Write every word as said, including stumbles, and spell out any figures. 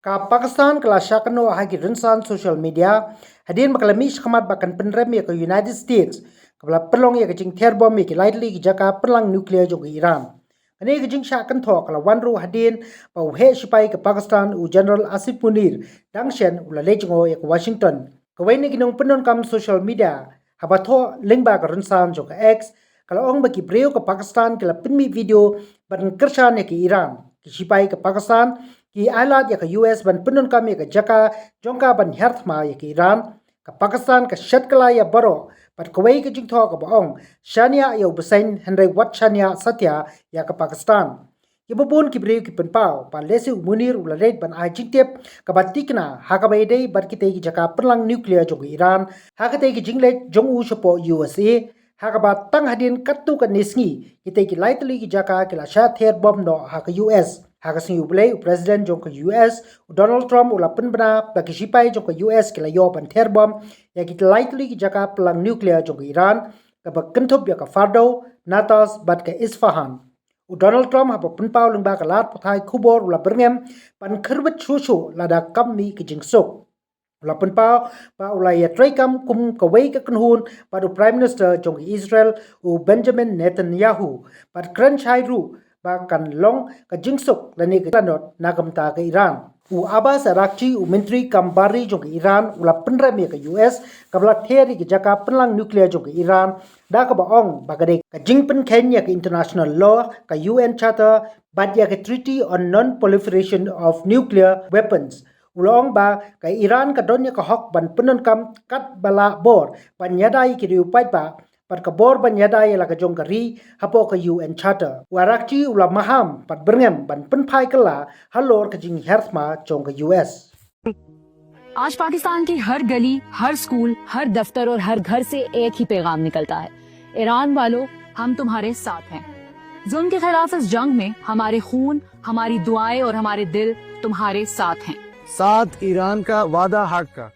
Ka Pakistan ka la shah kynnoh ha ki rynsan social media hadien ba ka la mih shakhmat ba kan pynrem ïa ka United States kaba la pynlong ïa ka jingther bom ïa ki lai tylli ki jaka pynlang nuclear jong ka Iran. Kane ka jingshah kynthoh ka la wan ruh hadien ba u heh shipai ka Pakistan u General Asif Munir dang shen u la leit jngoh ïa ka Washington. Kawei na ki nongpyndonkam social media haba thoh lyngba ka rynsan jong ka X ka la ong ba ki briew ka Pakistan ki la pynmih video ban kyrshan ïa ka Iran. Ki shipai ka Pakistan ki ailad ïa ka U S ban pyndonkam ïa ka jaka jong ka ban hiar thma ïa ka Iran. Ka Pakistan ka shet kylla ïa baroh bad kawei ka jingthoh kaba ong, shaniah ïa u bseiñ hynrei wat shaniah satia ïa ka Pakistan. Kiba bun ki briew ki pynpaw ba lehse u Munir u la leit ban ai jingtip kaba tikna ha kaba ïadei bad kitei ki jaka pynlang nuclear jong ka Iran ha katei ki jingleit jong u shapoh U S A, ha kaba tang hadien katto katne sngi kitei ki lai tylli ki jaka ki la shah ther bom noh ha ka U S. Ha ka sngi U Blei u President jong ka U S u Donald Trump u la pynbna ba ki shipai jong ka U S ki la ïoh ban ther bom ïa ki lai tylli ki jaka pynlang nuclear jong ka Iran, kaba kynthup ïa ka Fordow, Natanz bad ka Isfahan. U Donald Trump haba pynpaw lyngba ka lad pathai khubor u la byrngem ban khyrwit shuh shuh lada kam mih ka jingsuk. U la pynpaw ba u la ïatreikam kum kawei ka kynhun bad u Prime Minister jong ka Israel u Benjamin Netanyahu bad kren shai ruh ba kan long ka jingsuk lane ka lanot na ka bynta ka Iran. U Abbas Araghchi u Myntri Kam Bar Ri jong ka Iran u la pynrem ïa ka U S kaba la ther ïa ka jaka pynlang nuclear jong ka Iran da kaba ong ba ka dei ka jingpynkheiñ ïa ka international law, ka U N Charter bad ïa ka Treaty on Non-Proliferation of Nuclear Weapons. U la ong ba ka Iran ka don ïa ka hok ban pyndonkam katba lah bor ban ïada ïa ki riew paidbah bad ka bor ban ïada ïa la ka jong ka ri hapoh ka U N Charter. U Araghchi u la maham bad byrngem ban pynphai kylla halor ka jinghiar thma jong ka U S. आज पाकिस्तान की हर गली, हर स्कूल, हर दफ्तर और हर घर से एक ही पैगाम निकलता है, ईरान वालों, हम तुम्हारे साथ हैं। जुल्म के खिलाफ इस जंग में हमारे खून, हमारी दुआएं और हमारे दिल तुम्हारे साथ हैं। साथ ईरान का वादा हक का।